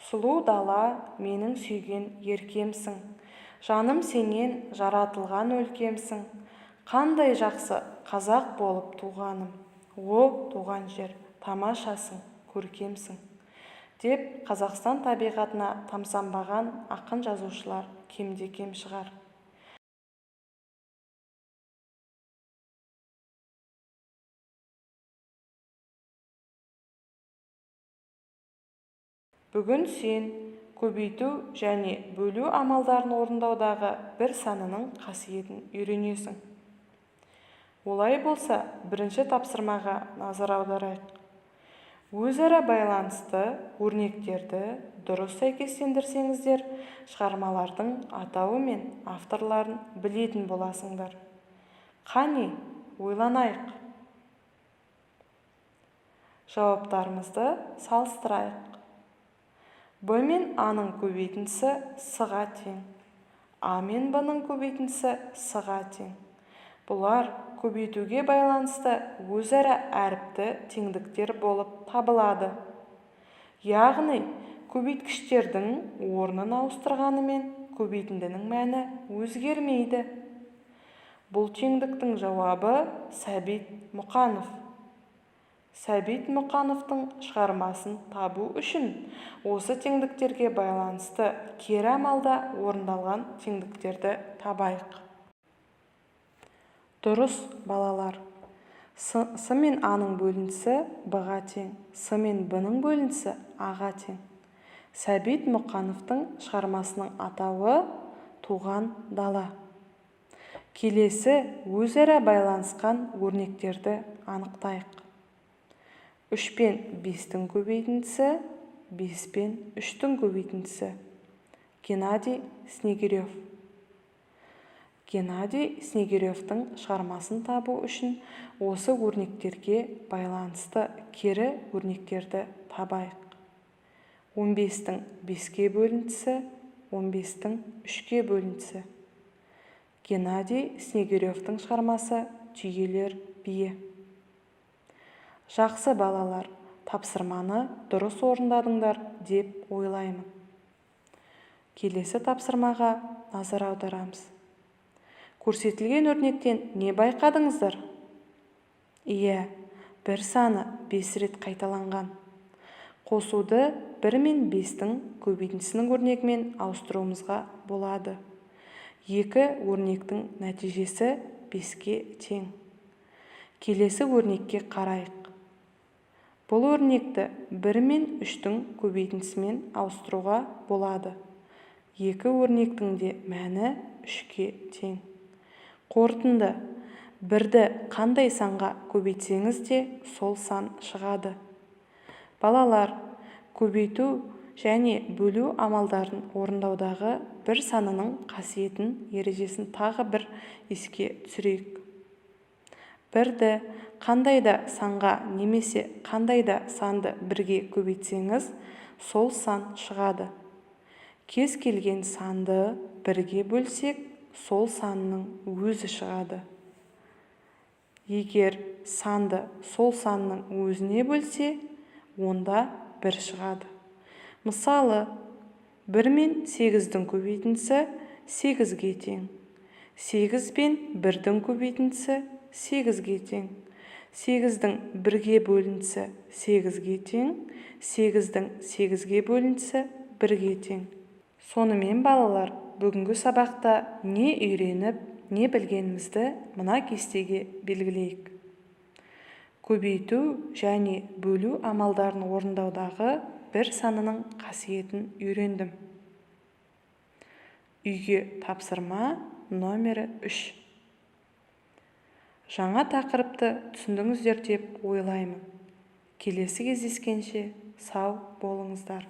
Сұлу дала, менің сүйген еркемсің, жаным сенен жаратылған өлкемсің. Қандай жақсы қазақ болып туғаным! О, туған жер, тамашасың, көркемсің! Деп Қазақстан табиғатына тамсанбаған ақын-жазушылар кемде-кем шығар. Бүгін сен көбейту және бөлу амалдарын орындаудағы бір санының қасиетін үйренесің. Олай болса, бірінші тапсырмаға назар аударайық. Өзара байланысты өрнектерді дұрыс сәйкестендірсеңіздер, шығармалардың атауы мен авторларын білетін боласыңдар. Қане, ойланайық. Жауаптарымызды салыстырайық. Б мен А-ның көбейтіндісі С-ға тең. А мен Б-ның көбейтіндісі С-ға тең. Бұлар көбейтуге байланысты өзара әріпті теңдіктер болып табылады. Яғни, көбейткіштердің орнын ауыстырғанымен көбейтіндінің мәні өзгермейді. Бұл теңдіктің жауабы Сәбит Мұқанов. Сәбит Мұқановтың шығармасын табу үшін осы теңдіктерге байланысты кері амалда орындалған теңдіктерді табайық. Дұрыс, балалар. С мен А-ның бөліндісі Б-ға тең, С мен Б-ның бөліндісі А-ға тең. Сәбит Мұқановтың шығармасының атауы Туған дала. Келесі өзара байланысқан өрнектерді анықтайық. 3 пен 5-тің көбейтіндісі, 5 пен 3-тің көбейтіндісі. Геннадий Снегирев. Геннадий Снегиревтің шығармасын табу үшін осы өрнектерге байланысты кері өрнектерді табайық. 15-тің 5-ке бөліндісі, 15-тің 3-ке бөліндісі. Геннадий Снегиревтің шығармасы Түйелер биі. Жақсы, балалар, тапсырманы дұрыс орындадыңдар деп ойлаймын. Келесі тапсырмаға назар аударамыз. Көрсетілген өрнектен не байқадыңыздар? Иә, бір саны 5 рет қайталанған. Қосуды 1 мен 5-тің көбейтіндісінің өрнегімен ауыстыруымызға болады. Екі өрнектің нәтижесі 5-ке тең. Келесі өрнекке қарайық. Бұл өрнекті 1 мен 3-тің көбейтіндісімен ауыстыруға болады. Екі өрнектің де мәні 3-ке тең. Қорытынды. Бірді қандай санға көбейтсеңіз де, сол сан шығады. Балалар, көбейту және бөлу амалдарын орындаудағы бір санының қасиетін ережесін тағы бір еске түсірейік. Бірді қандай да санға немесе қандай да санды бірге көбейтсеңіз, сол сан шығады. Кез келген санды бірге бөлсек, сол санның өзі шығады. Егер санды сол санның өзіне бөлсе, онда бір шығады. Мысалы, 1 мен 8-дің көбейтіндісі 8-ге тең. 8 пен 1-дің көбейтіндісі 8-ге тең. 8-дің 1-ге бөліндісі 8-ге тең. 8-дің 8-ге бөліндісі 1-ге тең. Сонымен, балалар, бүгінгі сабақта не үйреніп, не білгенімізді мына кестеге белгілейік. Көбейту және бөлу амалдарын орындаудағы бір санының қасиетін үйрендім. Үйге тапсырма номері 3. Жаңа тақырыпты түсіндіңіздер деп ойлаймын. Келесі кездескенше сау болыңыздар.